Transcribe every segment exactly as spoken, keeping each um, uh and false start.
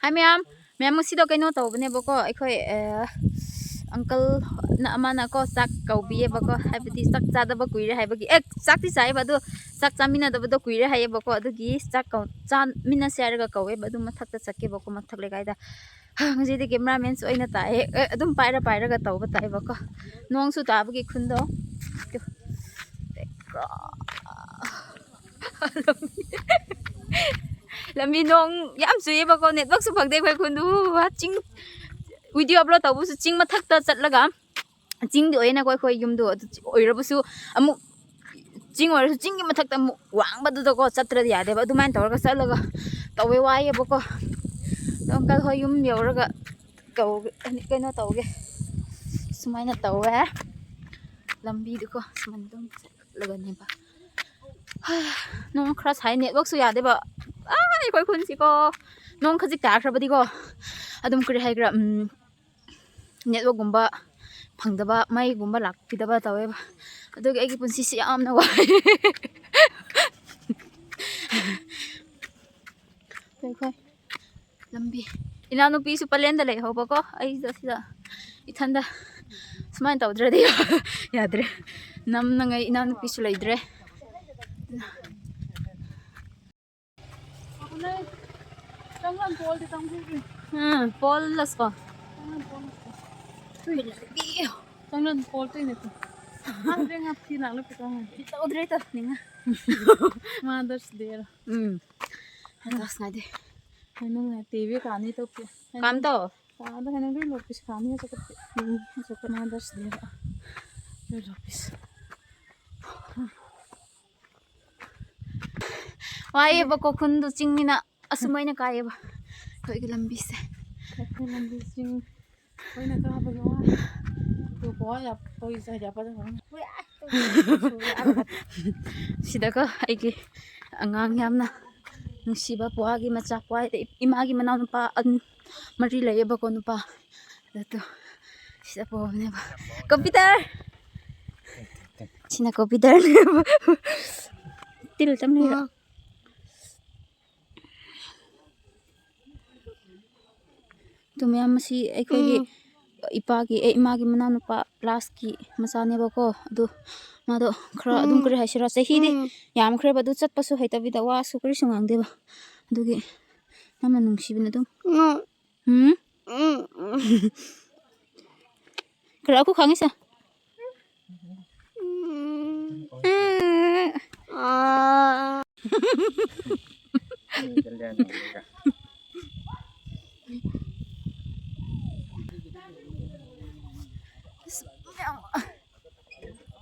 ꯍꯥꯏ ꯃꯌꯥꯝ, ꯃꯌꯥꯝ ꯉꯁꯤꯗꯣ ꯀꯩꯅꯣ ꯇꯧꯕꯅꯦꯕꯀꯣ, ꯑꯩꯈꯣꯏ ꯑꯪꯀꯜ ꯑꯃꯅꯀꯣ ꯆꯥꯛ ꯀꯧꯕꯤꯌꯦꯕꯀꯣ, ꯍꯥꯏꯕꯗꯤ ꯆꯥꯛ ꯆꯥꯗꯕ ꯀꯨꯏꯔꯦ ꯍꯥꯏꯕꯒꯤ꯫ ꯑꯦ, ꯆꯥꯛꯇꯤ ꯆꯥꯏꯌꯦꯕ, ꯑꯗꯣ ꯆꯥꯛ ꯆꯥꯃꯤꯟꯅꯗꯕꯗꯣ ꯀꯨꯏꯔꯦ ꯍꯥꯏꯌꯦꯕꯀꯣ, ꯑꯗꯨꯒꯤ ꯆꯥꯛ ꯀꯧ-, ꯆꯥꯃꯤꯟꯅꯁꯦ ꯍꯥꯏꯔꯒ ꯀꯧꯋꯦꯕ꯫ ꯑꯗꯨ ꯃꯊꯛꯇ ꯆꯠꯀꯦꯕꯀꯣ, ꯃꯊꯛ ꯂꯩꯀꯥꯏꯗ꯫ ꯉꯁꯤꯗꯤ ꯀꯦꯃꯦꯔꯥꯃꯦꯟꯁꯨ ꯑꯩꯅ ꯇꯥꯛꯑꯦ꯫ ꯑꯦ, ꯑꯗꯨꯝ ꯄꯥꯏꯔ ꯄꯥꯏꯔꯒ ꯇꯧꯕ ꯇꯥꯏꯕꯀꯣ꯫ ꯅꯣꯡꯁꯨ ꯇꯥꯕꯒꯤ ꯈꯨꯟꯗꯣ꯫ ꯂꯝꯕꯤ ꯅꯣꯡ ꯌꯥꯝ ꯆꯨꯏꯌꯦꯕꯀꯣ, ꯅꯦꯠꯋꯥꯛꯁꯨ ꯐꯪꯗꯦ ꯑꯩꯈꯣꯏ ꯈꯨꯟꯗꯨ꯫ ꯆꯤꯡ, ꯚꯤꯗꯤꯑꯣ ꯑꯞꯂꯣꯗ ꯇꯧꯕꯁꯨ ꯆꯤꯡ ꯃꯊꯛꯇ ꯆꯠꯂꯒ, ꯆꯤꯡꯗꯤ ꯑꯣꯏꯅꯀꯣ ꯑꯩꯈꯣꯏ ꯌꯨꯝꯗꯣ, ꯑꯗꯨ ꯑꯣꯏꯔꯕꯁꯨ ꯑꯃꯨꯛ ꯆꯤꯡ ꯑꯣꯏꯔꯁꯨ ꯆꯤꯡꯒꯤ ꯃꯊꯛꯇ ꯑꯃꯨꯛ ꯋꯥꯡꯕꯗꯨꯗꯀꯣ ꯆꯠꯇ꯭ꯔꯗꯤ ꯌꯥꯗꯦꯕ꯫ ꯑꯗꯨꯃꯥꯏꯅ ꯇꯧꯔꯒ ꯆꯠꯂꯒ ꯇꯧꯋꯦ, ꯋꯥꯏꯌꯦꯕꯀꯣ꯫ ꯑꯗꯣ ꯑꯪꯀꯜ ꯍꯣꯏ ꯌꯨꯝ ꯌꯧꯔꯒ ꯇꯧ-, ꯀꯩꯅꯣ ꯇꯧꯒꯦ꯫ ꯁꯨꯃꯥꯏꯅ ꯇꯧꯋꯦ꯫ ꯂꯝꯕꯤꯗꯨꯀꯣ ꯁꯨꯃꯥꯏꯅ ꯑꯗꯨꯝ ꯆꯠꯂꯒꯅꯦꯕ꯫ ꯍꯥ, ꯅꯣꯡ ꯈꯔ ꯁꯥꯏ, ꯅꯦꯠꯋꯥꯛꯁꯨ ꯌꯥꯗꯦꯕ꯫ ꯑꯥ, ꯑꯩꯈꯣꯏ ꯈꯨꯟꯁꯤꯀꯣ ꯅꯣꯡ ꯈꯖꯤꯛ ꯇꯥꯈ꯭ꯔꯕꯗꯤꯀꯣ ꯑꯗꯨꯝ ꯀꯔꯤ ꯍꯥꯏꯒꯦꯔꯥ, ꯎꯝ, ꯅꯦꯠꯋꯥꯛꯒꯨꯝꯕ ꯐꯪꯗꯕ, ꯃꯩꯒꯨꯝꯕ ꯂꯥꯛꯄꯤꯗꯕ ꯇꯧꯋꯦꯕ꯫ ꯑꯗꯨꯒꯤ ꯑꯩꯒꯤ ꯄꯨꯟꯁꯤꯁꯤ ꯌꯥꯝꯅ ꯋꯥꯏ꯫ ꯑꯩꯈꯣꯏ ꯂꯝꯕꯤ, ꯏꯅꯥꯎꯅꯨꯄꯤꯁꯨ ꯄꯂꯦꯟꯗ ꯂꯩꯍꯧꯕꯀꯣ, ꯑꯩꯁꯨ ꯁꯤꯗ ꯏꯊꯟꯗ ꯁꯨꯃꯥꯏꯅ ꯇꯧꯗ꯭ꯔꯗꯤ ꯌꯥꯗ꯭ꯔꯦ꯫ ꯅꯝꯅꯉꯥꯏ ꯏꯅꯥꯎꯅꯨꯄꯤꯁꯨ ꯂꯩꯇ꯭ꯔꯦ꯫ ꯎꯝ, ꯄꯣꯜꯂꯁꯀꯣ꯫ ꯆꯪꯂꯝ ꯀꯣꯜ ꯇꯣꯏꯅꯦ꯫ ꯈꯪꯗ꯭ꯔꯦ ꯉꯥ ꯐꯤ ꯂꯥꯛꯂ ꯄꯤꯇꯧꯉꯥꯏ꯫ ꯇꯧꯗ꯭ꯔꯦ ꯇꯧꯅꯤꯡꯉ꯫ Mother's day. ꯎꯝ꯫ ꯃꯥꯗꯔꯁ ꯉꯥꯏꯗꯦ꯫ ꯍꯥꯏꯅꯨꯡ ꯉꯥꯏ ꯇꯤꯚꯤ ꯀꯥꯅꯤ ꯇꯧꯀꯦ꯫ ꯀꯥꯝ ꯇꯧ꯫ ꯀꯥꯗ ꯍꯥꯏꯅꯨꯡ ꯂꯣꯏ ꯂꯣꯄꯤꯁ ꯀꯥꯅꯤ ꯆꯠꯀꯠ꯫ ꯎꯝ꯫ ꯆꯠꯀꯠ ꯃꯥꯗꯔꯁ ꯗꯦꯔ꯫ ꯂꯣꯏ ꯂꯣꯄꯤꯁ꯫ ꯋꯥꯏꯌꯦꯕꯀꯣ, ꯈꯨꯟꯗꯣ ꯆꯤꯡꯅꯤꯅ ꯑꯁꯨꯃꯥꯏꯅ ꯀꯥꯏꯌꯦꯕ ꯑꯩꯈꯣꯏꯒꯤ ꯂꯝꯕꯤꯁꯦ꯫ ꯑꯩꯈꯣꯏ ꯂꯝꯕꯤ ꯆꯤꯡ ꯑꯣꯏꯅ ꯀꯥꯕꯒꯤ ꯋꯥ꯫ ꯇꯨ ꯀꯣ ꯌꯥ ꯄꯣꯏ ꯁꯥ ꯌꯥ ꯄꯥ ꯁꯥ꯫ ꯁꯤꯗꯀꯣ ꯑꯩꯒꯤ ꯑꯉꯥꯡ ꯌꯥꯝꯅ ꯅꯨꯡꯁꯤꯕ ꯄꯨꯋꯥꯒꯤ ꯃꯆꯥ, ꯄꯨꯋꯥ ꯍꯥꯏꯗꯤ ꯏꯃꯥꯒꯤ ꯃꯅꯥꯎꯅꯨꯄꯥ ꯑꯟ-, ꯃꯔꯤ ꯂꯩꯌꯦꯕꯀꯣ, ꯅꯨꯄꯥ꯫ ꯑꯗꯨ ꯁꯤꯗ ꯄꯣꯕꯅꯦꯕ꯫ ꯀꯝꯄ꯭ꯌꯨꯇꯔ꯫ ꯁꯤꯅ ꯀꯝꯄ꯭ꯌꯨꯇꯔꯅꯦꯕ꯫ ꯇꯤꯜ ꯆꯝꯅꯤꯔꯣ? ꯑꯗꯨ ꯃꯌꯥꯝ ꯑꯁꯤ ꯑꯩꯈꯣꯏꯒꯤ ꯎꯝ꯫ ꯏꯄꯥꯒꯤ, ꯑꯦ, ꯏꯃꯥꯒꯤ ꯃꯅꯥꯎꯅꯨꯄꯥ ꯂꯥꯁꯀꯤ ꯃꯆꯥꯅꯦꯕꯀꯣ꯫ ꯑꯗꯨ ꯃꯥꯗꯣ ꯈꯔ ꯑꯗꯨꯝ ꯎꯝ꯫ ꯀꯔꯤ ꯍꯥꯏꯁꯤꯔꯥ, ꯆꯍꯤꯗꯤ ꯎꯝ꯫ ꯌꯥꯝꯈ꯭ꯔꯦꯕ, ꯑꯗꯨ ꯆꯠꯄꯁꯨ ꯍꯩꯇꯕꯤꯗ ꯋꯥꯁꯨ ꯀꯔꯤꯁꯨ ꯉꯥꯡꯗꯦꯕ꯫ ꯑꯗꯨꯒꯤ ꯌꯥꯝꯅ ꯅꯨꯡꯁꯤꯕꯅ ꯑꯗꯨꯝ꯫ ꯎꯝ꯫ ꯎꯝ? ꯎꯝ, ꯎꯝ꯫ ꯈꯔ ꯑꯩꯈꯣꯏ ꯈꯪꯉꯤꯁꯦ꯫ ꯎꯝ꯫ ꯑꯥ꯫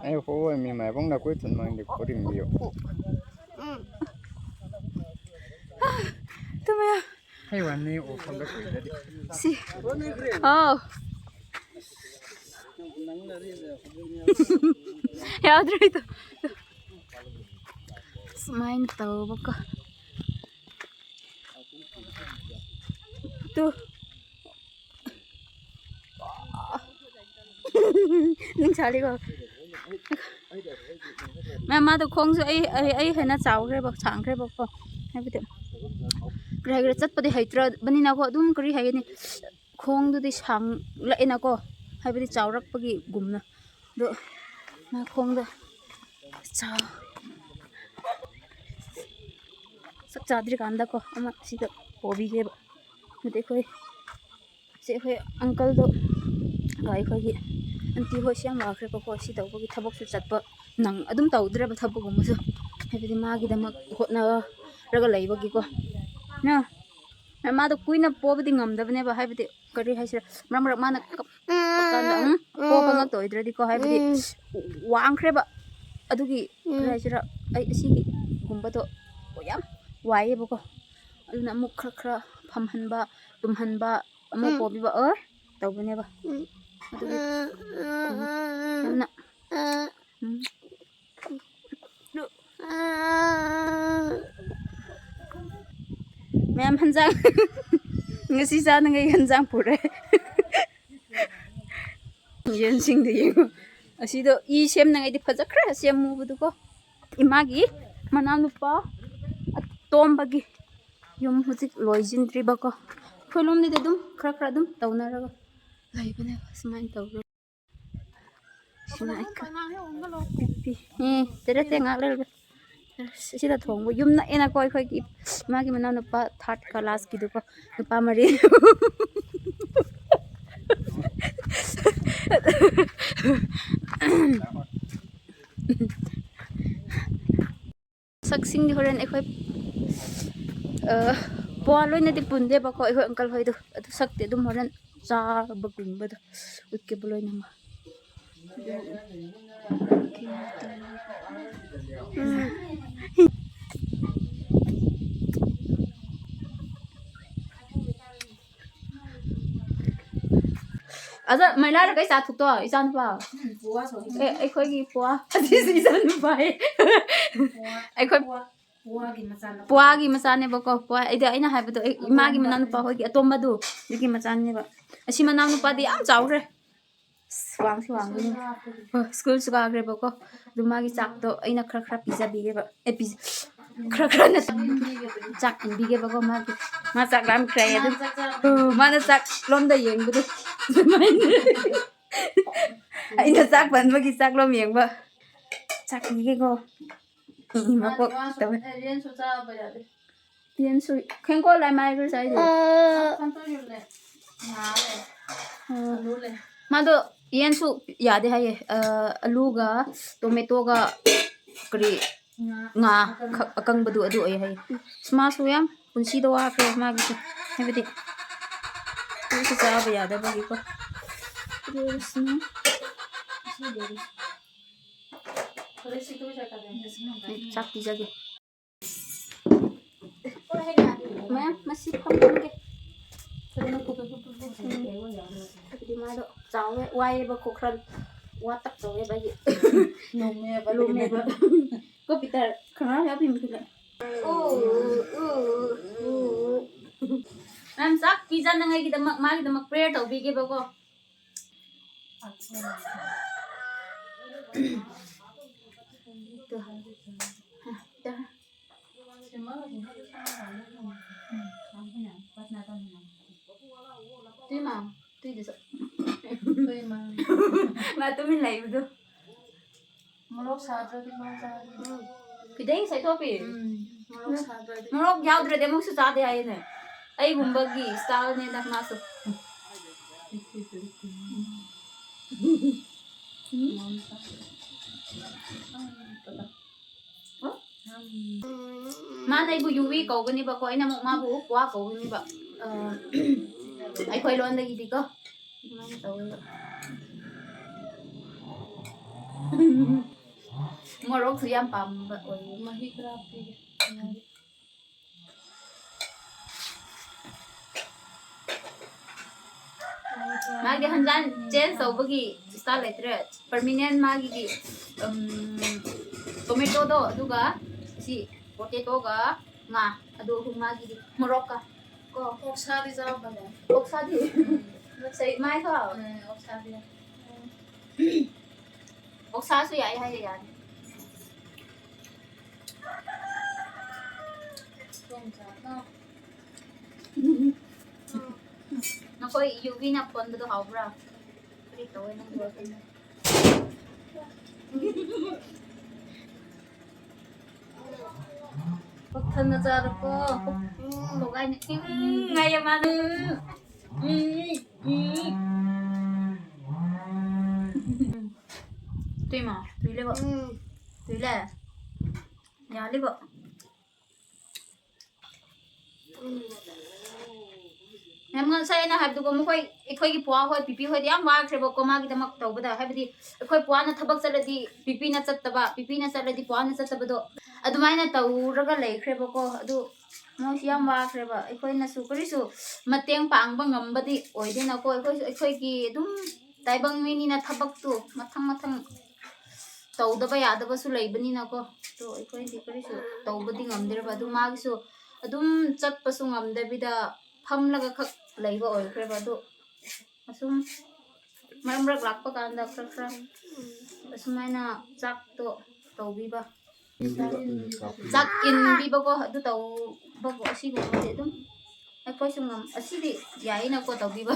ꯑꯩ ꯍꯣꯏ ꯃꯤ ꯃꯥꯏꯕꯪ ꯂꯥꯛꯀꯣꯏ ꯊꯨꯟ ꯃꯥꯡꯗꯦ ꯈꯣꯔꯤꯡꯕꯤꯌꯣ꯫ ꯎꯝ꯫ ꯇꯨꯝꯃꯦ꯫ ꯍꯩ ꯋꯥꯅꯤ ꯑꯣ ꯐꯝꯗ ꯀꯨꯏꯔꯗꯤ꯫ ꯁꯤ꯫ ꯑꯥꯎ꯫ ꯌꯥꯎꯗ꯭ꯔꯦ ꯇꯨ꯫ ꯁꯨꯃꯥꯏꯅ ꯇꯧꯕꯀꯣ꯫ ꯇꯨ꯫ ꯅꯨꯡꯁꯥꯗꯤꯀꯣ꯫ ꯃꯥ, ꯃꯥꯗꯣ ꯈꯣꯡꯁꯨ ꯑꯩ, ꯑꯩ, ꯑꯩ ꯍꯦꯟꯅ ꯆꯥꯎꯈ꯭ꯔꯦꯕ, ꯁꯥꯡꯈ꯭ꯔꯦꯕꯀꯣ꯫ ꯍꯥꯏꯕꯗꯤ ꯀꯔꯤ ꯍꯥꯏꯒꯦꯔꯥ, ꯆꯠꯄꯗꯤ ꯍꯩꯇ꯭ꯔꯕꯅꯤꯅꯀꯣ, ꯑꯗꯨꯝ ꯀꯔꯤ ꯍꯥꯏꯒꯅꯤ, ꯈꯣꯡꯗꯨꯗꯤ ꯁꯥꯡꯂꯛꯑꯦꯅꯀꯣ, ꯍꯥꯏꯕꯗꯤ ꯆꯥꯎꯔꯛꯄꯒꯤꯒꯨꯝꯅ꯫ ꯑꯗꯣ ꯃꯥ ꯈꯣꯡꯗꯣ ꯆꯥꯎ-, ꯆꯥꯛ ꯆꯥꯗ꯭ꯔꯤꯀꯥꯟꯗꯀꯣ ꯑꯃ ꯁꯤꯗ ꯄꯣꯕꯤꯒꯦꯕ꯫ ꯑꯗꯨꯗꯤ ꯑꯩꯈꯣꯏ ꯁꯤ ꯑꯩꯈꯣꯏ ꯑꯪꯀꯜꯗꯣ, ꯑꯩꯈꯣꯏꯒꯤ ꯑꯟꯇꯤ ꯍꯣꯏꯁꯨ ꯌꯥꯝ ꯋꯥꯈ꯭ꯔꯦꯕꯀꯣ, ꯁꯤ ꯇꯧꯕꯒꯤ ꯊꯕꯛꯁꯨ ꯆꯠꯄ ꯅꯪ ꯑꯗꯨꯝ ꯇꯧꯗ꯭ꯔꯦꯕ ꯊꯕꯛꯀꯨꯝꯕꯁꯨ, ꯍꯥꯏꯕꯗꯤ ꯃꯥꯒꯤꯗꯃꯛ ꯍꯣꯠꯅꯔꯒ ꯂꯩꯕꯒꯤꯀꯣ꯫ ꯅ, ꯃꯥꯗꯣ ꯀꯨꯏꯅ ꯄꯣꯕꯗꯤ ꯉꯝꯗꯕꯅꯦꯕ, ꯍꯥꯏꯕꯗꯤ ꯀꯔꯤ ꯍꯥꯏꯁꯤꯔꯥ, ꯃꯔꯛ ꯃꯔꯛ ꯃꯥꯅ ꯀꯞ-, ꯀꯞꯄ ꯀꯥꯟꯗ, ꯎꯝ, ꯄꯣꯕ ꯉꯥꯛꯇ ꯑꯣꯏꯗ꯭ꯔꯗꯤꯀꯣ, ꯍꯥꯏꯕꯗꯤ ꯋꯥꯡꯈ꯭ꯔꯦꯕ, ꯑꯗꯨꯒꯤ ꯀꯔꯤ ꯍꯥꯏꯁꯤꯔꯥ, ꯑꯩ ꯑꯁꯤꯒꯤꯒꯨꯝꯕꯗꯣ ꯌꯥꯝ ꯋꯥꯏꯌꯦꯕꯀꯣ꯫ ꯑꯗꯨꯅ ꯑꯃꯨꯛ ꯈꯔ ꯈꯔ ꯐꯝꯍꯟꯕ, ꯇꯨꯝꯍꯟꯕ, ꯑꯃꯨꯛ ꯎꯝ꯫ ꯄꯣꯕꯤꯕ ꯑꯣꯔ ꯇꯧꯕꯅꯦꯕ꯫ ꯎꯝ꯫ ꯑꯗꯨꯒꯤ ꯎꯝ꯫ ꯌꯥꯝꯅ, ꯎꯝ꯫ ꯃꯌꯥꯝ ꯍꯟꯖꯥꯡ ꯉꯁꯤ ꯆꯥꯅꯉꯩ ꯍꯟꯖꯥꯡ ꯄꯨꯔꯦ꯫ ꯌꯦꯟꯁꯤꯡꯗ ꯌꯦꯡꯉꯨ꯫ ꯑꯁꯤꯗꯣ ꯏ ꯁꯦꯝꯅꯉꯩꯗꯤ ꯐꯖꯈ꯭ꯔꯦ, ꯑꯁꯤ ꯑꯃꯨꯕꯗꯨꯀꯣ꯫ ꯏꯃꯥꯒꯤ ꯃꯅꯥꯎꯅꯨꯄꯥ ꯑꯇꯣꯝꯕꯒꯤ ꯌꯨꯝ ꯍꯧꯖꯤꯛ ꯂꯣꯏꯁꯤꯟꯗ꯭ꯔꯤꯕꯀꯣ꯫ ꯑꯩꯈꯣꯏ ꯂꯣꯝꯗꯗꯤ ꯑꯗꯨꯝ ꯈꯔ ꯈꯔ ꯑꯗꯨꯝ ꯇꯧꯅꯔꯒ ꯂꯩꯕꯅꯦꯕ, ꯁꯨꯃꯥꯏꯅ ꯇꯧꯔꯒ꯫ ꯁꯨꯃꯥꯏꯅ ꯄꯤ꯫ ꯎꯝ, ꯇꯔꯦꯠꯇꯦ ꯉꯥꯏꯍꯥꯛ ꯂꯩꯔꯒ꯫ ꯁꯤꯗ ꯊꯣꯡꯕ ꯌꯨꯝ ꯅꯛꯑꯦꯅꯀꯣ ꯑꯩꯈꯣꯏꯒꯤ꯫ ꯃꯥꯒꯤ ꯃꯅꯥꯎꯅꯨꯄꯥ ꯊꯥꯔꯠ ꯀ꯭ꯂꯥꯁꯀꯤꯗꯨꯀꯣ, ꯅꯨꯄꯥ ꯃꯔꯤ꯫ ꯁꯛꯁꯤꯡꯗꯤ ꯍꯣꯔꯦꯟ ꯑꯩꯈꯣꯏ, ꯑ, ꯄꯣꯋꯥ ꯂꯣꯏꯅꯗꯤ ꯄꯨꯟꯗꯦꯕꯀꯣ, ꯑꯩꯈꯣꯏ ꯑꯪꯀꯜ ꯍꯣꯏꯗꯣ꯫ ꯑꯗꯨ ꯁꯛꯇꯤ ꯑꯗꯨꯝ ꯍꯣꯔꯦꯟ ꯆꯥꯕꯒꯨꯝꯕꯗꯣ ꯎꯠꯀꯦꯕ ꯂꯣꯏꯅꯃꯛ꯫ ꯎꯝ꯫ ꯑꯗꯣ ꯃꯩꯂꯥꯗ ꯀꯩ ꯆꯥ ꯊꯨꯛꯇꯣ, ꯏꯆꯥꯅꯨꯄꯥ? ꯎꯝ, ꯄꯨꯋꯥ ꯁꯧꯍꯜꯂꯤ꯫ ꯑꯦ, ꯑꯩꯈꯣꯏꯒꯤ ꯄꯨꯋꯥ꯫ ꯑꯁꯤꯁꯨ ꯏꯆꯥꯅꯨꯄꯥ ꯍꯥꯏꯌꯦ꯫ ꯄꯨꯋꯥ, ꯑꯩꯈꯣꯏ ꯄꯨꯋꯥ, ꯄꯨꯋꯥꯒꯤ ꯃꯆꯥꯅꯨꯄꯥ꯫ ꯄꯨꯋꯥꯒꯤ ꯃꯆꯥꯅꯦꯕꯀꯣ, ꯄꯨꯋꯥ꯫ ꯑꯩꯗꯤ ꯑꯩꯅ ꯍꯥꯏꯕꯗꯣ, ꯑꯩ, ꯏꯃꯥꯒꯤ ꯃꯅꯥꯎꯅꯨꯄꯥ ꯍꯣꯏꯒꯤ ꯑꯇꯣꯝꯕꯗꯨ, ꯑꯗꯨꯒꯤ ꯃꯆꯥꯅꯦꯕ꯫ ꯑꯁꯤ ꯃꯅꯥꯎꯅꯨꯄꯥꯗꯤ ꯌꯥꯝ ꯆꯥꯎꯈ꯭ꯔꯦ꯫ ꯑꯁ, ꯋꯥꯡꯁꯨ ꯋꯥꯡꯕꯅꯤ꯫ ꯍꯣꯏ, ꯁ꯭ꯀꯨꯜꯁꯨ ꯀꯥꯈ꯭ꯔꯦꯕꯀꯣ꯫ ꯑꯗꯨ ꯃꯥꯒꯤ ꯆꯥꯛꯇꯣ ꯑꯩꯅ ꯈꯔ ꯈꯔ ꯄꯤꯖꯕꯤꯒꯦꯕ꯫ ꯑꯦ, ꯄꯤꯖ-, ꯈꯔ ꯈꯔ ꯅꯠꯇꯦ꯫ ꯆꯥꯛ ꯏꯟꯕꯤꯒꯦꯕꯀꯣ ꯃꯥꯒꯤ꯫ ꯃꯥ ꯆꯥꯛ ꯂꯥꯝꯈ꯭ꯔꯦ ꯑꯗꯨ꯫ ꯃꯥ ꯆꯥꯛ ꯆꯥ-, ꯑꯣ, ꯃꯥꯅ ꯆꯥꯛ ꯂꯣꯝꯗ ꯌꯦꯡꯕꯗꯣ꯫ ꯑꯗꯨꯃꯥꯏꯅ꯫ ꯑꯩꯅ ꯆꯥꯛ ꯄꯟꯕꯒꯤ ꯆꯥꯛ ꯂꯣꯝ ꯌꯦꯡꯕ꯫ ꯆꯥꯛ ꯄꯤꯒꯦꯀꯣ꯫ ꯏ, ꯃꯀꯣꯛ ꯃꯥꯁꯨ ꯇꯧꯋꯦ꯫ ꯑꯦ, ꯌꯦꯟꯁꯨ ꯆꯥꯕ ꯌꯥꯗꯦ꯫ ꯌꯦꯟꯁꯨ ꯈꯦꯡꯀꯣꯜ ꯂꯥꯏ ꯃꯥꯏꯒ꯭ꯔꯦ ꯆꯥꯏꯗꯨ꯫ ꯑꯥ꯫ ꯈꯪꯇꯣꯏ ꯌꯨꯝꯅꯦ꯫ ꯉꯥ ꯂꯩ꯫ ꯑꯥ꯫ ꯑꯂꯨ ꯂꯩ꯫ ꯃꯥꯗꯣ ꯌꯦꯟꯁꯨ ꯌꯥꯗꯦ ꯍꯥꯏꯌꯦ꯫ ꯑ, ꯑꯂꯨꯒ ꯇꯣꯃꯦꯇꯣꯒ ꯀꯔꯤ ꯉꯥ꯫ ꯉꯥ ꯑꯀꯪꯕ꯫ ꯈꯛ ꯑꯀꯪꯕꯗꯨ ꯑꯗꯨ ꯑꯣꯏ ꯍꯥꯏꯌꯦ꯫ ꯑꯁ, ꯃꯥꯁꯨ ꯌꯥꯝ ꯄꯨꯟꯁꯤꯗ ꯋꯥꯈ꯭ꯔꯦ ꯃꯥꯒꯤꯁꯦ꯫ ꯍꯥꯏꯕꯗꯤ ꯀꯔꯤꯁꯨ ꯆꯥꯕ ꯌꯥꯗꯕꯒꯤꯀꯣ꯫ ꯑꯗꯨ ꯑꯣꯏꯔꯁꯨ ꯉꯁꯤꯗꯤ ꯆꯥꯛ ꯄꯤꯖꯒꯦ꯫ ꯃꯌꯥꯝ, ꯃꯁꯤ ꯐꯝꯍꯟꯒꯦ꯫ ꯍꯥꯏꯕꯗꯤ ꯃꯥꯗꯣ ꯆꯥꯎꯋꯦ, ꯋꯥꯏꯑꯦꯕꯀꯣ, ꯈꯔ ꯋꯥꯇꯛ ꯇꯧꯋꯦꯕ ꯑꯩꯒꯤ꯫ ꯂꯨꯝꯃꯦꯕ꯫ ꯂꯨꯝꯃꯦꯕ꯫ ꯀꯣ, ꯄꯤꯇꯔ, ꯈꯪꯉꯥ ꯌꯥꯎꯕꯤ ꯃꯈꯩꯗ꯫ ꯃꯌꯥꯝ, ꯆꯥꯛ ꯄꯤꯖꯅꯉꯥꯏꯒꯤꯗꯃꯛ, ꯃꯥꯒꯤꯗꯃꯛ prayer ꯇꯧꯕꯤꯒꯦꯕꯀꯣ꯫ ꯇꯨꯏꯃ, ꯇꯨꯏꯗꯁꯨ꯫ ꯇꯨꯏꯃ꯫ ꯃꯥ ꯇꯨꯃꯤꯟ ꯂꯩꯕꯗꯣ꯫ ꯃꯣꯔꯣꯛ ꯁꯥꯗ꯭ꯔꯗꯤ ꯃꯥ ꯆꯥꯗꯦ꯫ ꯈꯤꯇꯪ ꯁꯥꯏꯊꯣꯛꯄꯤ꯫ ꯎꯝ, ꯃꯣꯔꯣꯛ ꯁꯥꯗ꯭ꯔꯗꯤ꯫ ꯃꯣꯔꯣꯛ ꯌꯥꯎꯗ꯭ꯔꯗꯤ ꯑꯃꯨꯛꯁꯨ ꯆꯥꯗꯦ ꯍꯥꯏꯅꯦ꯫ ꯑꯩꯒꯨꯝꯕꯒꯤ ꯏꯁꯇꯥꯏꯜꯅꯦꯗ ꯃꯥꯁꯨ꯫ ꯃꯥꯅ ꯑꯩꯕꯨ ꯌꯨꯋꯤ ꯀꯧꯒꯅꯤꯕꯀꯣ, ꯑꯩꯅ ꯑꯃꯨꯛ ꯃꯥꯕꯨ ꯀ꯭ꯋꯥ ꯀꯧꯒꯅꯤꯕ꯫ ꯑ, ꯑꯩꯈꯣꯏ ꯂꯣꯟꯗꯒꯤꯗꯤꯀꯣ꯫ ꯑꯗꯨꯃꯥꯏꯅ ꯇꯧꯋꯦꯕ꯫ ꯃꯣꯔꯣꯛꯁꯨ ꯌꯥꯝ ꯄꯥꯝꯕ ꯑꯣꯏꯌꯦ꯫ ꯃꯍꯤ ꯈꯔ ꯍꯥꯞꯄꯤꯒꯦ꯫ ꯃꯥꯒꯤ ꯍꯟꯖꯥꯡ ꯆꯦꯟꯖ ꯇꯧꯕꯒꯤ ꯏꯁꯇꯥꯏꯜ ꯂꯩꯇ꯭ꯔꯦ꯫ ꯄꯔꯃꯤꯅꯦꯟ ꯃꯥꯒꯤꯗꯤ, ꯎꯝ, ꯇꯣꯃꯦꯇꯣꯗꯣ, ꯑꯗꯨꯒ ꯁꯤ ꯄꯣꯇꯦꯇꯣꯒ ꯉꯥ, ꯑꯗꯨ ꯑꯍꯨꯝ ꯃꯥꯒꯤꯗꯤ꯫ ꯃꯣꯔꯣꯛꯀ꯫ ꯀꯣ꯫ ꯑꯣꯛꯁꯥꯗꯤ ꯆꯥꯕꯅꯦ꯫ ꯑꯣꯛꯁꯥꯗꯤ? ꯎꯝ꯫ ꯁꯩ-, ꯃꯥꯏ ꯊꯣꯛ? ꯎꯝ, ꯑꯣꯛꯁꯥꯗꯤ꯫ ꯑꯣꯛꯁꯥꯁꯨ ꯌꯥꯏ ꯍꯥꯏꯌꯦ, ꯌꯥꯅꯤ꯫ ꯅꯈꯣꯏ ꯌꯨꯕꯤꯅ ꯐꯣꯟꯕꯗꯣ ꯍꯥꯎꯕ꯭ꯔꯥ? ꯀꯔꯤ ꯇꯧꯋꯦ ꯅꯪꯒꯤ ꯋꯥꯈꯜꯗ? ꯄꯨꯛ ꯊꯟꯅ ꯆꯥꯔꯣꯀꯣ꯫ ꯄꯨꯛ ꯊꯟꯅ ꯆꯥꯔꯣꯀꯣ꯫ ꯎꯝ, ꯉꯥꯏꯌꯦ ꯃꯥꯅ꯫ ꯎꯝ, ꯎꯝ꯫ ꯇꯨꯏꯃ, ꯇꯨꯏꯂꯦꯕ꯫ ꯎꯝ꯫ ꯇꯨꯏꯂꯦ꯫ ꯌꯥꯂꯦꯕ꯫ ꯃꯦꯝ, ꯉꯁꯥꯏ ꯑꯩꯅ ꯍꯥꯏꯕꯗꯨꯒ ꯃꯈꯣꯏ, ꯑꯩꯈꯣꯏꯒꯤ ꯄꯨꯋꯥ ꯍꯣꯏ, ꯄꯤꯄꯤ ꯍꯣꯏꯗꯤ ꯌꯥꯝ ꯋꯥꯈ꯭ꯔꯦꯕꯀꯣ ꯃꯥꯒꯤꯗꯃꯛ ꯇꯧꯕꯗ꯫ ꯍꯥꯏꯕꯗꯤ ꯑꯩꯈꯣꯏ ꯄꯨꯋꯥꯅ ꯊꯕꯛ ꯆꯠꯂꯗꯤ ꯄꯤꯄꯤꯅ ꯆꯠꯇꯕ, ꯄꯤꯄꯤꯅ ꯆꯠꯂꯗꯤ ꯄꯨꯋꯥꯅ ꯆꯠꯇꯕꯗꯣ, ꯑꯗꯨꯃꯥꯏꯅ ꯇꯧꯔꯒ ꯂꯩꯈ꯭ꯔꯦꯕꯀꯣ꯫ ꯑꯗꯨ ꯃꯣꯏꯁꯨ ꯌꯥꯝ ꯋꯥꯈ꯭ꯔꯦꯕ꯫ ꯑꯩꯈꯣꯏꯅꯁꯨ ꯀꯔꯤꯁꯨ ꯃꯇꯦꯡ ꯄꯥꯡꯕ ꯉꯝꯕꯗꯤ ꯑꯣꯏꯗꯦꯅꯀꯣ꯫ ꯑꯩꯈꯣꯏꯁꯨ ꯑꯩꯈꯣꯏꯒꯤ ꯑꯗꯨꯝ ꯇꯥꯏꯕꯪ ꯃꯤꯅꯤꯅ ꯊꯕꯛꯇꯨ ꯃꯊꯪ ꯃꯊꯪ ꯇꯧꯗꯕ ꯌꯥꯗꯕꯁꯨ ꯂꯩꯕꯅꯤꯅꯀꯣ꯫ ꯑꯗꯣ ꯑꯩꯈꯣꯏꯗꯤ ꯀꯔꯤꯁꯨ ꯇꯧꯕꯗꯤ ꯉꯝꯗ꯭ꯔꯦꯕ꯫ ꯑꯗꯨ ꯃꯥꯒꯤꯁꯨ ꯑꯗꯨꯝ ꯆꯠꯄꯁꯨ ꯉꯝꯗꯕꯤꯗ ꯐꯝꯂꯒ ꯈꯛ ꯂꯩꯕ ꯑꯣꯏꯈ꯭ꯔꯦꯕ꯫ ꯑꯗꯨ ꯑꯁꯨꯝ ꯃꯔꯛ ꯃꯔꯛ ꯂꯥꯛꯄ ꯀꯥꯟꯗ ꯈꯔ ꯈꯔ ꯑꯁꯨꯃꯥꯏꯅ ꯆꯥꯛꯇꯣ ꯇꯧꯕꯤꯕ꯫ ꯆꯥꯛ ꯏꯟꯕꯤꯕꯀꯣ, ꯑꯗꯨ ꯇꯧꯕꯀꯣ, ꯑꯁꯤꯒꯨꯝꯕꯗꯤ ꯑꯗꯨꯝ ꯑꯩꯈꯣꯏꯁꯨ ꯉꯝ ꯑꯁꯤꯗꯤ ꯌꯥꯏꯅꯀꯣ ꯇꯧꯕꯤꯕ꯫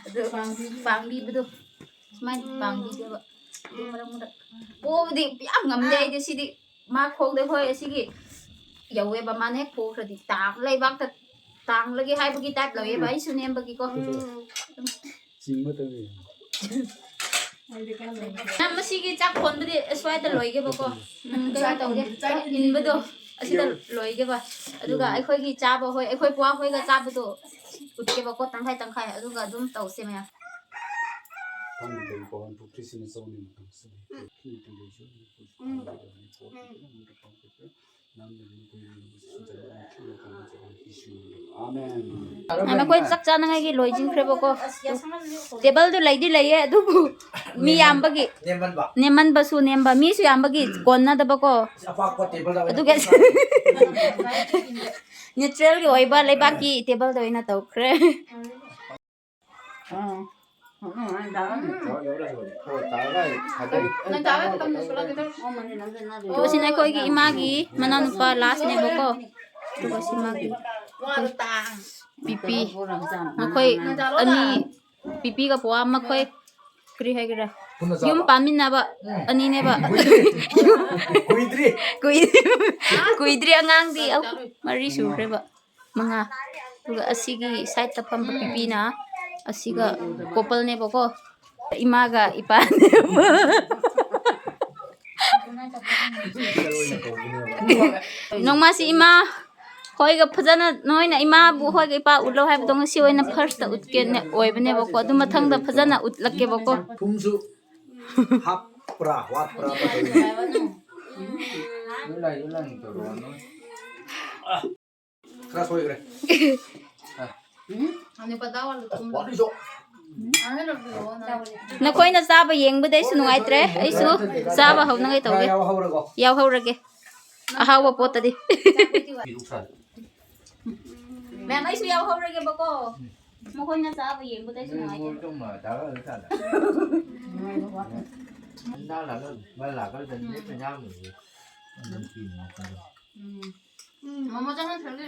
ꯑꯗꯨ ꯄꯥꯡꯕꯤꯕꯗꯣ ꯁꯨꯃꯥꯏꯅ ꯄꯥꯡꯕꯤꯗꯦꯕ꯫ ꯑꯗꯨ ꯃꯔꯛ ꯃꯔꯛ ꯄꯣꯕꯗꯤ ꯌꯥꯝ ꯉꯝꯗꯦ ꯑꯩꯗꯤ꯫ ꯁꯤꯗꯤ ꯃꯥ ꯈꯣꯡꯗ ꯍꯣꯏ ꯑꯁꯤꯒꯤ ꯌꯧꯋꯦꯕ꯫ ꯃꯥꯅ ꯍꯦꯛ ꯄꯣꯈ꯭ꯔꯗꯤ ꯇꯥꯡ ꯂꯩꯕꯥꯛꯇ ꯇꯥꯡꯂꯒꯦ ꯍꯥꯏꯕꯒꯤ ꯇꯥꯏꯞ ꯂꯧꯋꯦꯕ꯫ ꯑꯩꯁꯨ ꯅꯦꯝꯕꯒꯤꯀꯣ꯫ ꯆꯤꯡꯕ ꯇꯧꯋꯤ꯫ ꯅꯪ ꯃꯁꯤꯒꯤ ꯆꯥꯛ ꯈꯣꯟꯕꯗꯤ ꯑꯁ꯭ꯋꯥꯏꯗ ꯂꯣꯏꯒꯦꯕꯀꯣ꯫ ꯎꯝ, ꯀꯩꯅꯣ ꯇꯧꯒꯦ꯫ ꯆꯥꯛ ꯏꯟꯕꯗꯣ ꯑꯁꯤꯗ ꯂꯣꯏꯒꯦꯕ꯫ ꯑꯗꯨꯒ ꯑꯩꯈꯣꯏꯒꯤ ꯆꯥꯕ ꯍꯣꯏ, ꯑꯩꯈꯣꯏ ꯄꯨꯋꯥ ꯍꯣꯏꯒ ꯆꯥꯕꯗꯣ ꯎꯠꯀꯦꯕꯀꯣ, ꯇꯪꯈꯥꯏ ꯇꯪꯈꯥꯏ꯫ ꯑꯗꯨꯒ ꯑꯗꯨꯝ ꯇꯧꯁꯦ ꯃꯌꯥꯝ꯫ ꯑꯥ, ꯃꯈꯣꯏ ꯆꯥꯛ ꯆꯥꯅꯉꯥꯏꯒꯤ ꯂꯣꯏꯁꯤꯟꯈ꯭ꯔꯦꯕꯀꯣ꯫ ꯇꯦꯕꯜꯗꯨ ꯂꯩꯗꯤ ꯂꯩꯌꯦ, ꯑꯗꯨꯕꯨ ꯃꯤ ꯌꯥꯝꯕꯒꯤ, ꯅꯦꯝꯃꯟꯕ꯫ ꯅꯦꯝꯃꯟꯕꯁꯨ ꯅꯦꯝꯕ, ꯃꯤꯁꯨ ꯌꯥꯝꯕꯒꯤ ꯀꯣꯟꯅꯗꯕꯀꯣ꯫ ꯑꯄꯥꯛꯄ ꯇꯦꯕꯜꯗ ꯑꯣꯏꯅ ꯑꯗꯨꯒ ꯅꯦꯆꯔꯦꯜꯒꯤ ꯑꯣꯏꯕ ꯂꯩꯕꯥꯛꯀꯤ ꯇꯦꯕꯜꯗ ꯑꯣꯏꯅ ꯇꯧꯈ꯭ꯔꯦ꯫ ꯑꯗꯨꯒ ꯁꯤꯅ ꯑꯩꯈꯣꯏꯒꯤ ꯏꯃꯥꯒꯤ ꯃꯅꯥꯎꯅꯨꯄꯥ ꯂꯥꯁꯅꯦꯕꯀꯣ꯫ ꯑꯗꯨꯒ ꯁꯤ ꯃꯥꯒꯤ ꯄꯤꯄꯤ, ꯃꯈꯣꯏ ꯑꯅꯤ, ꯄꯤꯄꯤꯒ ꯄꯣꯋꯥ ꯃꯈꯣꯏ ꯀꯔꯤ ꯍꯥꯏꯒꯦꯔꯥ, ꯄꯨꯟꯅ ꯆꯥꯕ꯫ ꯌꯨꯝ ꯄꯥꯟꯃꯤꯟꯅꯕ ꯎꯝ꯫ ꯑꯅꯤꯅꯦꯕ꯫ ꯀꯨꯏꯗ꯭ꯔꯤ꯫ ꯀꯨꯏ-, ꯀꯨꯏꯗ꯭ꯔꯤ, ꯑꯉꯥꯡꯗꯤ ꯑꯍꯨꯝ, ꯃꯔꯤ ꯁꯨꯈ꯭ꯔꯦꯕ꯫ ꯃꯉꯥ꯫ ꯑꯗꯨꯒ ꯑꯁꯤꯒꯤ ꯁꯥꯏꯠꯇ ꯐꯝꯕ ꯄꯤꯄꯤꯅ ꯑꯁꯤꯒ ꯀꯣꯄꯜꯅꯦꯕꯀꯣ꯫ ꯏꯃꯥꯒ ꯏꯄꯥꯅꯦꯕ꯫ ꯅꯣꯡꯃꯁꯤ ꯏꯃꯥ ꯍꯣꯏꯒ ꯐꯖꯅ, ꯅꯣꯏꯅ ꯏꯃꯥꯕꯨ ꯍꯣꯏꯒ ꯏꯄꯥ ꯎꯠꯂꯣ ꯍꯥꯏꯕꯗꯣ ꯉꯁꯤ ꯑꯣꯏꯅ ꯐꯥꯔꯁꯇ ꯎꯠꯀꯦꯅ ꯑꯣꯏꯕꯅꯦꯕꯀꯣ꯫ ꯑꯗꯨ ꯃꯊꯪꯗ ꯐꯖꯅ ꯎꯠꯂꯛꯀꯦꯕꯀꯣ꯫ ꯊꯨꯝꯁꯨ ꯍꯥꯞꯄ꯭ꯔꯥ ꯋꯥꯠꯄ꯭ꯔꯥ? ꯈꯔ ꯁꯣꯏꯈ꯭ꯔꯦ꯫ ꯋꯥꯠꯂꯤꯁꯨ꯫ ꯅꯈꯣꯏꯅ ꯆꯥꯕ ꯌꯦꯡꯕꯗ ꯑꯩꯁꯨ ꯅꯨꯡꯉꯥꯏꯇ꯭ꯔꯦ꯫ ꯑꯩꯁꯨ ꯆꯥꯕ ꯍꯧꯅꯉꯥꯏ ꯇꯧꯒꯦ꯫ ꯌꯥꯎꯍꯧꯔꯒꯣ꯫ ꯌꯥꯎꯍꯧꯔꯒꯦ꯫ ꯑꯍꯥꯎꯕ ꯄꯣꯠꯇꯗꯤ꯫ ꯄꯤꯔꯨꯛ ꯁꯥꯏ꯫ ꯃꯦꯝ, ꯑꯩꯁꯨ ꯌꯥꯎꯍꯧꯔꯒꯦꯕꯀꯣ꯫ ꯃꯈꯣꯏꯅ ꯆꯥꯕ ꯌꯦꯡꯕꯗ ꯑꯩꯁꯨ ꯅꯨꯡꯉꯥꯏꯇꯦ꯫ ꯎꯝ꯫ ꯎꯝ꯫ ꯃꯣꯃꯣ ꯆꯪꯍꯟꯈ꯭ꯔꯒꯦ꯫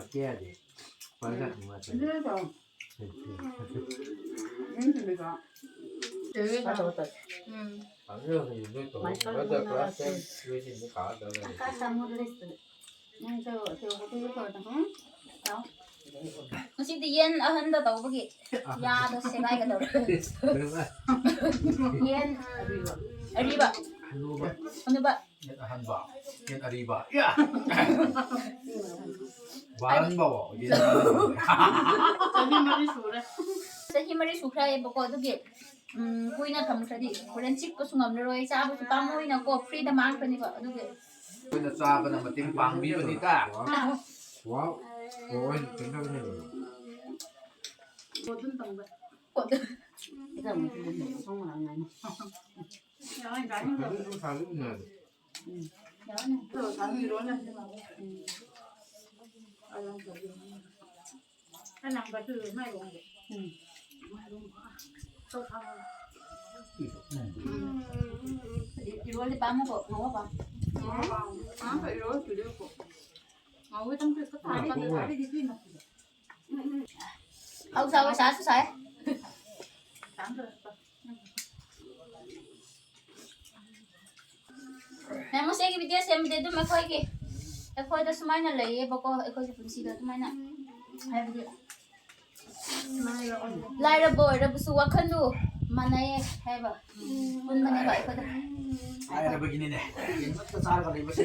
ꯄꯥꯔꯇꯤ ꯍꯥꯏꯗꯤ ꯄꯥꯔꯇꯤ ꯅꯨꯡꯉꯥꯏꯇꯦ꯫ ꯎꯝ꯫ ꯎꯝ꯫ ꯄꯥꯔꯇꯤ ꯍꯧꯖꯤꯛ ꯅꯣꯏ ꯇꯧꯔꯣ꯫ ꯃꯥꯏꯀꯩ ꯃꯔꯛꯇ ꯃꯉꯥ ꯀ꯭ꯂꯥꯁ ꯇꯦꯟ ꯂꯣꯏꯁꯤꯟꯕ ꯀꯥ ꯇꯧꯔꯦ꯫ ꯉꯁꯤꯗꯤ ꯌꯦꯟ ꯑꯍꯟꯗ ꯇꯧꯕꯒꯤ ꯌꯥꯗꯣ ꯁꯦꯒꯥꯏꯒꯗꯧꯔꯦ꯫ ꯌꯦꯟ ꯑꯔꯤꯕ꯫ ꯍꯅꯨꯕ꯫ ꯍꯅꯨꯕ꯫ ꯌꯦꯟ ꯑꯍꯟꯕ꯫ ꯌꯦꯟ ꯑꯔꯤꯕ꯫ ꯌꯥ! ꯕꯥꯔꯟ ꯕꯥꯕ꯫ ꯌꯦꯟ ꯑꯍꯟꯕ꯫ ꯆꯍꯤ ꯃꯔꯤ ꯁꯨꯔꯦ꯫ ꯆꯍꯤ ꯃꯔꯤ ꯁꯨꯈ꯭ꯔꯦꯕꯀꯣ, ꯑꯗꯨꯒꯤ, ꯎꯝ, ꯀꯨꯏꯅ ꯊꯝꯈ꯭ꯔꯗꯤ ꯍꯣꯔꯦꯟ ꯆꯤꯛꯄꯁꯨ ꯉꯝꯂꯔꯣꯏ, ꯆꯥꯕꯁꯨ ꯄꯥꯝꯃꯣꯏꯅꯀꯣ, ꯐ꯭ꯔꯤꯗ ꯃꯥꯡꯈ꯭ꯔꯅꯤꯕ, ꯑꯗꯨꯒꯤ꯫ ꯑꯩꯈꯣꯏꯅ ꯆꯥꯕꯅ ꯃꯇꯦꯡ ꯄꯥꯡꯕꯤꯕꯅꯤꯗ꯫ ꯋꯥꯎ꯫ ꯑꯣ, ꯑꯩ ꯀꯩꯅꯣ ꯇꯧꯕꯅꯦ꯫ ꯀꯣꯠꯇꯨꯝ ꯇꯝꯕ꯫ ꯀꯣꯠꯇꯨꯝ꯫ ꯌꯥꯎꯔꯅꯤ, ꯆꯥꯅꯤꯡꯗꯕ꯫ ꯐꯖꯅ ꯁꯥꯕꯤꯕꯅꯦ꯫ ꯎꯝ꯫ ꯌꯥꯎꯔꯅꯤ꯫ ꯇꯣ, ꯁꯥꯕꯤꯔꯣꯅꯦ꯫ ꯎꯝ꯫ ꯑꯩꯅ ꯍꯪꯕꯗꯨ ꯃꯥꯏꯔꯣꯡꯗꯣ꯫ ꯎꯝ꯫ ꯃꯥꯏꯔꯣꯡ꯫ ꯇꯣ ꯊꯥꯎ꯫ ꯎꯝ꯫ ꯏ-, ꯏꯔꯣꯜꯗꯤ ꯄꯥꯝꯃꯨꯀꯣ, ꯉꯧꯕ ꯄꯥꯝ-꯫ ꯉꯧꯕ ꯄꯥꯝ-꯫ ꯑꯉꯥꯡꯈꯩ ꯏꯔꯣꯜ ꯄꯤꯔꯛꯎꯀꯣ꯫ ꯉꯧꯕ ꯇꯝ ꯄꯤꯔꯛꯄ ꯇꯥꯔꯦ꯫ ꯎꯝ꯫ ꯀꯥꯟꯗ ꯆꯥꯕꯤꯗꯤ ꯄꯤꯅ꯫ ꯎꯝ, ꯎꯝ꯫ ꯍꯥꯎ ꯁꯥꯎ, ꯁꯥꯁꯨ ꯁꯥꯏ꯫ ꯃꯌꯥꯝ, ꯉꯁꯤꯒꯤ video ꯁꯦꯝꯕꯗꯤ ꯑꯗꯨꯝ ꯑꯩꯈꯣꯏꯒꯤ, ꯑꯩꯈꯣꯏꯗ ꯁꯨꯃꯥꯏꯅ ꯂꯩꯌꯦꯕꯀꯣ, ꯑꯩꯈꯣꯏꯒꯤ ꯄꯨꯟꯁꯤꯗ ꯑꯗꯨꯃꯥꯏꯅ, ꯍꯥꯏꯕꯗꯤ, ꯂꯥꯏꯔꯕ ꯑꯣꯏꯔꯕꯁꯨ ꯋꯥꯈꯜꯗꯨ ꯃꯥꯟꯅꯩꯌꯦ ꯍꯥꯏꯕ, ꯄꯨꯟꯕꯅꯦꯕ ꯑꯩꯈꯣꯏꯗ꯫ ꯂꯥꯏꯔꯕꯒꯤꯅꯤꯅꯦ, ꯌꯦꯟ ꯉꯥꯛꯇ ꯆꯥꯔꯒ ꯂꯩꯕꯁꯦ꯫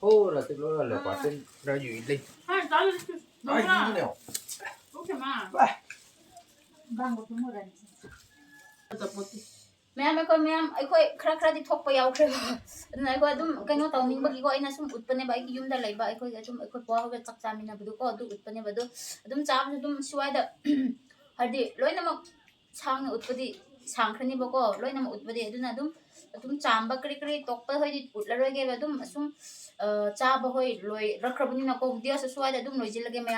ꯍꯣ, ꯔꯥꯇꯤꯛ ꯂꯣꯏꯔ ꯂꯦ, ꯄꯥꯔꯁꯦꯟ ꯈꯔ ꯌꯨꯏ ꯂꯩ꯫ ꯍꯥ, ꯆꯥꯔꯨꯔꯁꯤ꯫ ꯑꯥ, ꯌꯨꯝꯗꯅꯦ꯫ ꯑꯣꯀꯦ, ꯃꯥ꯫ ꯕꯥꯏ꯫ ꯃꯌꯥꯝ, ꯑꯩꯈꯣꯏ ꯃꯌꯥꯝ, ꯑꯩꯈꯣꯏ ꯈꯔ ꯈꯔꯗꯤ ꯊꯣꯛꯄ ꯌꯥꯎꯈ꯭ꯔꯦꯕ꯫ ꯑꯗꯨꯅ ꯑꯩꯈꯣꯏ ꯑꯗꯨꯝ ꯀꯩꯅꯣ ꯇꯧꯅꯤꯡꯕꯒꯤꯀꯣ, ꯑꯩꯅ ꯁꯨꯝ ꯎꯠꯄꯅꯦꯕ, ꯑꯩꯒꯤ ꯌꯨꯝꯗ ꯂꯩꯕ, ꯑꯩꯈꯣꯏꯒꯤ ꯑꯗꯨꯝ, ꯑꯩꯈꯣꯏ ꯄꯨꯋꯥ ꯍꯣꯏꯒ ꯆꯥꯛ ꯆꯥꯃꯤꯟꯅꯕꯗꯣꯀꯣ, ꯑꯗꯨ ꯎꯠꯄꯅꯦꯕ꯫ ꯑꯗꯨ ꯑꯗꯨꯝ ꯆꯥꯕꯁꯨ ꯑꯗꯨꯝ ꯁ꯭ꯋꯥꯏꯗ, ꯍꯥꯏꯗꯤ, ꯂꯣꯏꯅꯃꯛ ꯁꯥꯡꯅ ꯎꯠꯄꯗꯤ ꯁꯥꯡꯈ꯭ꯔꯅꯤꯕꯀꯣ, ꯂꯣꯏꯅꯃꯛ ꯎꯠꯄꯗꯤ꯫ ꯑꯗꯨꯅ ꯑꯗꯨꯝ ꯑꯗꯨꯝ ꯆꯥꯝꯕ ꯀꯔꯤ ꯀꯔꯤ ꯇꯣꯛꯄ ꯍꯣꯏꯗꯤ ꯎꯠꯂꯔꯣꯏꯒꯦꯕ꯫ ꯑꯗꯨꯝ ꯑꯁꯨꯝ, ꯑ, ꯆꯥꯕ ꯍꯣꯏ ꯂꯣꯏꯔꯛꯈ꯭ꯔꯕꯅꯤꯅꯀꯣ, videoꯁꯦ ꯁ꯭ꯋꯥꯏꯗ ꯑꯗꯨꯝ ꯂꯣꯏꯁꯤꯜꯂꯒꯦ ꯃꯌꯥꯝ꯫